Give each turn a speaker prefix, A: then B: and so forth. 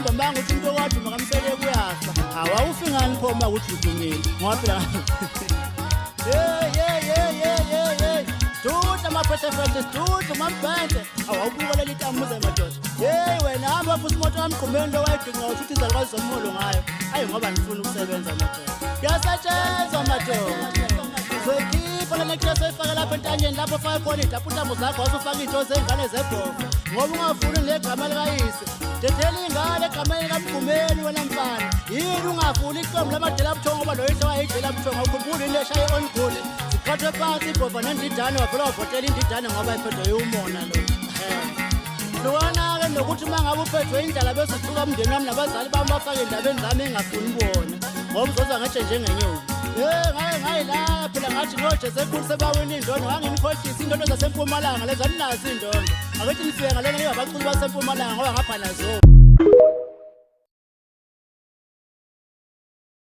A: Uqamba amanga uthi umuntu owaduma kaMseleku uyafa. Awawufi ngani pho uma kuthi udumile? Ngoba phela Hey hey hey hey hey hey. Dudla mafehlefehle sidudla mambhente. Awubuka leli tamuza madoda. Hey wena hamba futhi imoto yamgqumeni lo wayidinga ukuthi izalukazi zomholo ngayo. Ayi ngoba nifuna ukusebenza madoda. Kuyasetshenzwa madoda. Uzoyikhipha le necklace oyifake lapha entanyeni lapho ufake khona iy'taputambo zakho wasufaka iy'nto zey'ngane zebhova ngoba ungafuni negama likayise. Dedela ingane egameni likamgqumeni wena mfana. Yini ungafuni iqembu lamadela buthongo ngoba lo yise wayidela buthongo awukhumbuli yini eshaya i-on goal. Ziqhathwe phansi ibhova nendidane wavela wavotela indidane ngoba iphethwe umona lo. Hlukana-ke nokuthi uma ngabe uphethwe indlala bese uthuka umndeni wami nabazali bami bafake endabeni zami engingafuni bona ngoba uzoza ngetshe njengenyoka. Hey, ngaye ngayilaya phela ngathi noJesu ekhulu sebawina indondo nganginikhohlisa indondo zasempumalanga lezo aninazo indondo. Akethi nifike ngalena nibe abaculi basempumalanga ngoba ngapha nazo.